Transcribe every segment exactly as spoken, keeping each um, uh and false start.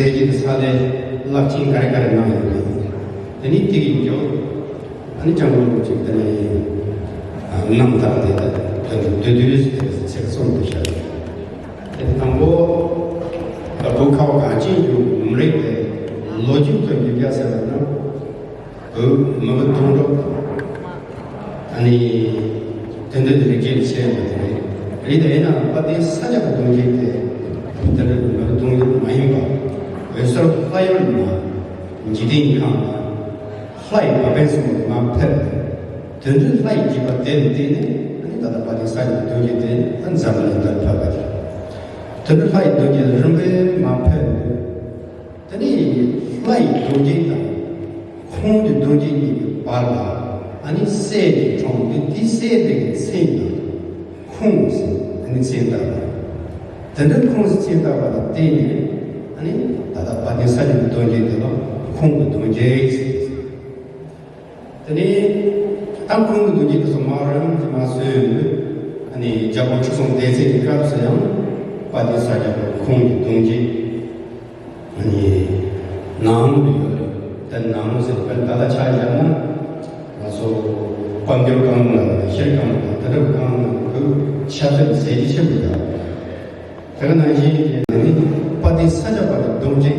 དེ་གི་ས་ལས་རླབས་ཆེན་ག་རེ་ག་རེ་གནང་ཡོད་མེད། དེ་ནི་དེ་གི་མཇུག་ཨ་ནི་སྐྱབས་མགོན་རིན་པོ་ཆེ་དེ་ནི་རྣམ་ཐར་དེ་དང་དོན་དུ་བསྡུས་བསྡུས་སུ་དེ་ཚིག་གསུམ་དུ་བཞག་ཡོད། དེ་དང་པོ་བོད་ཁ་བ་གངས་ཅན་གྱི་མི་རིགས་དེ་ལོ་རྒྱུས་ཐོག་འགྱུར་བ་ཟེར་བ་ན། བོད་མི་བུ་གདུང་དྲུག་ཨ་ནི་དོན་དུ་རིགས་རྒྱུད་ཆེ་བ་དེ་རེད། རེད་དེ་ཡིན་ན་དཔལ་ལྡན་ས་སྐྱ་པ་གདུང་རྒྱུད་དེ་དོན་དུ་མི་བུ་གདུང་དྲུག་མ་ཡིན་པ། འོད་གསལ་ལྷ་ཡུལ་ན་འཇིག་རྟེན་ཁམས་ལ་ལྷ་ཡི་བ་དཔལ་གསུམ་མར་ཕེབས་ཏེ། དོན་དུ་ལྷ་ཡི་འཇིགས་པ་དེ་ལས་བརྟེན་ནས་ཨ་ནི་ད་ལྟ་དཔལ་ལྡན་ས་སྐྱ་པ་གདུང་རྒྱུད་དེ་ཨ་ནི་འཛམ་བུ་གླིང་ལ་ཕེབས་པ་རེད། དོན་དུ་ལྷ་ཡི་གདུང་རྒྱུད་རིམ་པས་མར་ཕེབས་ཏེ། དེ་ནས་ལྷ་ཡི་གདུང་རྒྱུད་དང་ཁོང་གི་གདུང་རྒྱུད་གཉིས་ཀྱི་བར་ལ་ཨ་ནི་སྲས་ཀྱི་འཁྲུངས་ཏེ། དེའི་སྲས་དེ་གི་མཚན་ལ་ཁོང་ཟེར་ཨ་ནི་མཚན་བཏགས་པ། དེ་འདྲ་ཁོང་ཟེར་མཚན་བཏགས་པ་ལ་བརྟེན་ནས་ཨ་ནི་ད་ལྟ་དཔལ་ལྡན་ས་སྐྱ་པའི་གདུང་རྒྱུད་དེ་ལ་ཁོང་གི་གདུང་རྒྱུད་ཟེར། དེ་ནས་ད་ཁོང་གི་གདུང་རྒྱུད་དེ་ཚོ་མར་རིམ་གྱིས་མར་སོན་ནས་ཨ་ནི་རྒྱལ་པོ་ཁྲི་སྲོང་ལྡེ་བཙན་གྱི་སྐབས་སུ་ཡང་དཔལ་ལྡན་ས་སྐྱ་པ་ཁོང་གི་གདུང་རྒྱུད་ཨ་ནི་ནང་ལ་ཡོད་རེད། དེ་ནང་ལ་ཟེར་བ་ད་ལྟ་ཆ་བཞག་ན་ང་ཚོ་དཔལ་འབྱོར་ཁང་དང་ཤེལ་ཁང་དང་དེ་འདྲ་བའི་ཁང་ནང་ཁུལ་ཆ་ཚད་གཟི་བརྗིད་ཆེན་པོ་ཡོད། དེ་ག་ནང་བཞིན་གྱི་ནི་དཔལ་ལྡན་ས་སྐྱ་པ་གི་གདུང་རྒྱུད་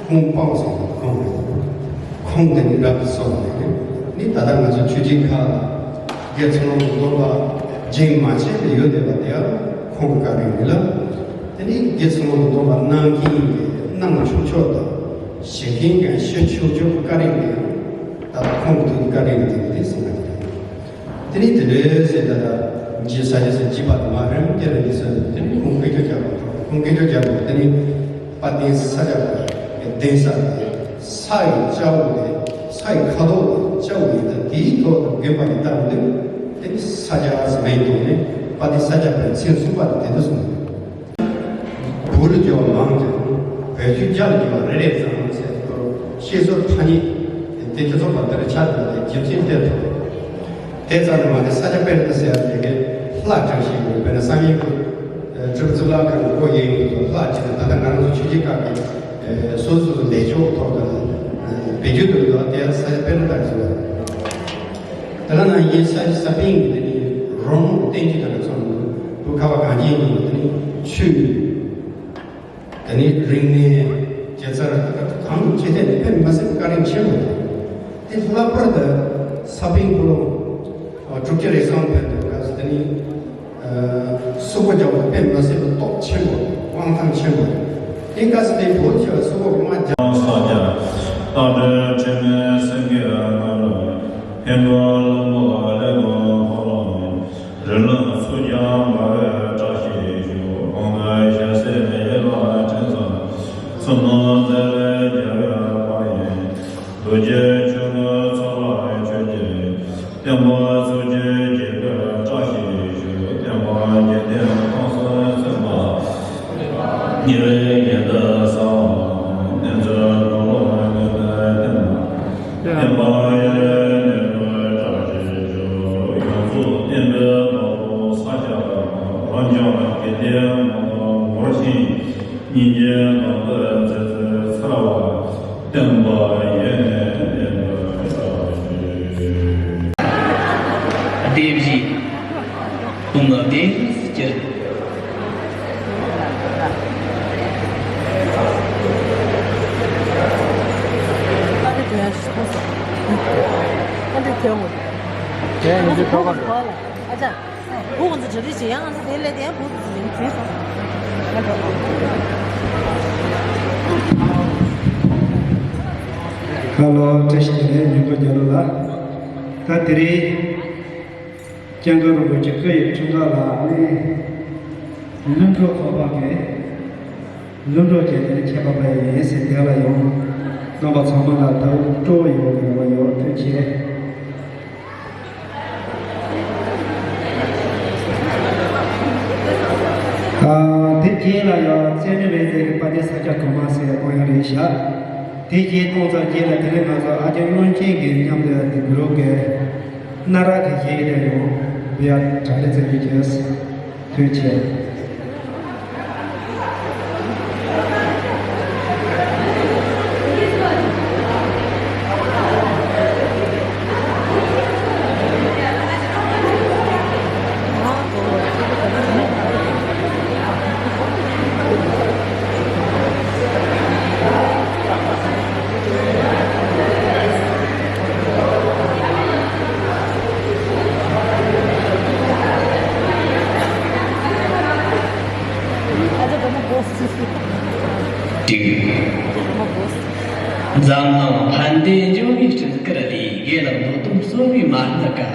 ཁོང་པའོ་ཟེར་བ་ཁོང་རེད། ཁོང་དེ་ནི་རབ་ཏུ་སོང་ནས་ནི་ད་ལྟ་ང་ཚོ་ཆོས་ཁྲིམས་ཁག་ལ་དགེ་ཚུལ་སློང་དུ་སྡོམ་པ་རྒྱུན་མ་ཆད་པར་ཡོད་བསྡད་པ་དེ་ཡང་ཁོང་གི་བཀའ་དྲིན་རེད་ལ། དེ་ནི་དགེ་ཚུལ་སློང་དུ་སྡོམ་པ་གནང་མཁན་གྱི་གནང་ཆོག་ཆོག་དང་བཞེས་མཁན་གྱི་བཞེས་ཆོག་ཆོག་གི་བཀའ་དྲིན་དེ་ཡང་ད་ལྟ་ཁོང་གི་ཐུགས་ཀྱི་བཀའ་དྲིན་དེ་དེ་ཟེར་བ་དེ་རེད། དེ་ནས་དེ་འདྲའི་ཟེར་ད་ལྟ་རྗེ་ས་སྐྱ་ཟེར་རྗེ་པ་དུ་མ་རིམ་གྱིས་རིམ་གྱིས་ཟེར་དེ་ནས་ཁོང་དཀོན་མཆོག་རྒྱལ་པོ་ཁོང་དཀོན་མཆོག་རྒྱལ་པོ་དེ་ནས་དཔལ་ལྡན་ས་སྐྱ་པའི་གདན་ས་དེ་ས་ཡི་སྐྱ་བོ་དེ་ས་ཡི་ཁ་དོག་དེ་སྐྱ་བོ་ཡིན་ད་དེའི་ཐོག་ཏུ་དགོན་པ་ཡིན་སྟབས་འདི་དེ་ནས་ས་སྐྱ་ཟེར་མིང་ཐོག་ནས་དཔལ་ལྡན་ས་སྐྱ་པའི་མཚན་གསུངས་པ་དེ་དེ་འདྲ་གསུངས་འདུག་བོད་ལ་བསྒྱུར་བ་མང་ཀྱང་བོད་ཆོས་རྒྱ་ལ་བསྒྱུར་བ་རེ་རེ་ཙམ་ཟེར་དུས་བཤད་སྲོལ་ཐ་སྙད་དེ་སྤྱི་ཚོགས་པ་དེར་ཆ་དང་དེ་རྒྱུ་མཚན་དེར་ཐུག་དེ་ཙམ་དུ་མ་ཟད་ས་སྐྱ་པཎྜི་ཏ་ཟེར་ཡག་དེ་གའི་ལྷ་བྲིས་ཤིང་ཡོད། དཔེར་ན་བསམ་ཡས་ཀྱི་གྲུབ་གཙུག་ལག་ཁང་གི་སྒོ་གཡས་གཡོན་དུ་ལྷ་བྲིས་ཏེ་ད་ལྟ་ང་རང་ཚོ་ཆོས་བརྒྱུད་ཁག་གི་སོ་སོ་སོ་ལས་ཆོག་ཐོག་ཏུ་བེད་སྤྱོད་དུ་ཡོད་དེ་ས་སྐྱ་པཎྜི་ཏ་ཟེར་བ། དེ་ལ་ན་ཡིན་ས་ས་པཎ་གྱི་དེ་ནི་རོང་བསྟན་བཅོས་དང་མཚུངས་བོད་ཁ་བ་གངས་ཅན་དུ་དེ་ནི་ཆོས་དེ་ནི་རིག་གནས་སྐྱེ་འཚར་གང་ཆེ་ཐད་ནས་དཔེ་མི་སྲིད་བཀའ་དྲིན་ཆེན་པོ་དང་དེ་ལྷག་པར་དུ་ས་པཎ་སྐུ་ལོ་དྲུག་ཅུ་རེ་གསུམ་ཕེབས་འདུག་སྐབས་སུ་དེ་ནི་གསུང་སྒོ་རྒྱག་པ་དཔེ་མི་སྲིད་པའི་སྟོབས་ཆེན་པོ་དབང་ཐང་ཆེན་པོ་དེ་སྐབས་སུ་དེ་བོད་ཀྱི་གསུང་སྒོ་མ་རྒྱག་ས་སྐྱ་རྟ་དྲེལ་དྲི་མེད་སེང་གེ་ལྔ་ལ། ཧེ་མ་ལུང་པ་ལས་དང་འཁོར་ལོ། རི་ལ་ཚུགས་ཀྱང་མ་བས་བཀྲ་ཤིས་ཤོག་གང་དུ་ཞལ་གཟིགས་ཡིད་ལ་དྲན་ས། བསོད་ནམས་མཛད་པའི་རྒྱལ་བའི་དཔལ་ཡོན། རྡོ་རྗེ་ཆོས་སྐུ་ཚོགས་ལ་མཆོད་ཅིང་། བསྟན་པ་ཚུགས་ཀྱི་རྒྱལ་པོས་བཀྲ་ཤིས་ཤོག་བསྟན་པ་རྒྱལ་བསྟན་ཀུན་གསལ་ཚུགས་པ། ཉེ་བའི་དགེ་འདུན་གསང་བ་དང་། ནེ་ཙོའི་ནོར་ལུག་ནུས་པའི་བསྟན་པ། བསྟན་པ་ཡུན་རིང་གནས་པར་བཀྲ་ཤིས་ཤོག་ཡོངས་སུ་བསྟན་པའི་ནོར་བུ་ས་སྐྱ་པ་དང་། རབ་འབྱམས་དགེ་ལྡན་མ་དང་ངོར་ཆེན། སྙིང་རྗེའི་ནོར་བུས་མཛེས་བསྩལ་ཚར་བ། བསྟན་པ་ཡུན་རིང་གནས་པར་བཀྲ་ཤིས། སྡེ་བཞི། དུང་ལ་བདེན་སྐྱིད། ཨ་འདི་དོན་ཨ་འདི་དོན་དེ་ཡང་ཡིན་གྱི་ཐོག་ཁ་རེད། ཨ་ཅག་བུ་ང་ཚོ་གྲ་སྒྲིག་བྱེད་ཡང་ང་ཚོ་དེ་ལས་དེ་ཡང་བུ་ཚོ་ཚོ་ཡིན་དྲན་སོང་། ཧ་ལོ། བཀྲ་ཤིས་བདེ་ལེགས་ཉིན་གུང་རྒྱལ་ལོ་ལགས། ད་དེ་རིང་སྐྱབས་མགོན་རིན་པོ་ཆེ་སྐུ་ཡི་འཁྲུངས་སྐར་ལ་ནི་ལྷུན་གྲུབ་ཚོགས་པ་གི་ལྷུན་གྲུབ་ཀྱི་དེ་ནི་ཁྱད་པར་འཕགས་ཡིན་ཟེར་དེ་ལ་ཡོང་རྣམ་པ་ཚང་མ་ལ་ད་སྤྲོ་བོ་ཡོད་པའི་རེ་བ་ཡོད། ཐུགས་རྗེ་ཆེ། ཨ། དེ་རྗེས་ལ་ཡང་རྩེ་མོ་མེ་མཛད་ཀྱི་དཔལ་ལྡན་ས་སྐྱ་གོང་མ་ཟེར་ཡང་ཡང་རེད་བཞག་དེ་རྗེས་གཏོང་ཚར་རྗེས་ལ་དེ་ནས་ང་ཚོ་ཨ་ཅག་བློན་ཆེན་གྱི་མཉམ་དུ་དེ་གུ་རུ་གི་སྣ་རག་གི་གཞས་དེ་ཡང་བི་ཡ་གྲ་སྒྲིག་བྱེད་ཀྱི་ཡོད། ཐུགས་རྗེ་ཆེ། དྲུག་འཛམ་གླིང་ཕན་བདེ་འབྱུང་བའི་སྤྲུལ་སྐར་ལས། དགེ་ལེགས་འདོད་དོན་གསོལ་བའི་མ་ཎི་བསྐར།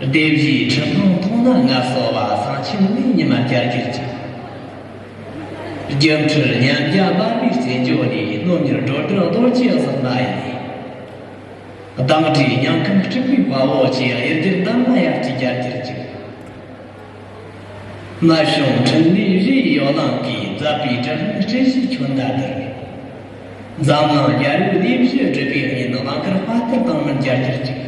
སྡེ་བཞིའི་ཁྲི་སྟེང་མཐོང་ནས་ངལ་གསོ་བ། གསང་ཆེན་ལས་ཉི་མ་བསྐྱར་གྱུར་ཅིག་སྒྱུ་འཕྲུལ་ཉམས་རྒྱ་འབར་བའི་རྩེད་འཇོ་ལས། སྣོད་མྱུར་སྒྲོ་བསྒྲགས་རྡོ་རྗེ་གཟེགས་མ་ཡིས། སྡང་དགྲའི་ཉེན་ཁར་སྤྲུལ་པའི་དཔའ་བོ་ཆེ། གཡུལ་རྒྱལ་འདབ་མ་ཡར་གྱི་རྒྱལ་གྱུར་ཅིག་མ་བྱུང་འཕྲིན་ལས་རིའི་ཡོ་ལང་གིས། མཛད་པའི་དྲག་སྔགས་སྤྲུལ་གཞིའི་ཁྱོན་བརྡ་དར། འཛམ་གླིང་རྒྱལ་པོའི་ལས་བཞི་སྒྲུབ་པའི་ངེས། ནི་གླང་དཀར་དཔའ་རྟུལ་དང་མིན་རྒྱལ་གྱུར་ཅིག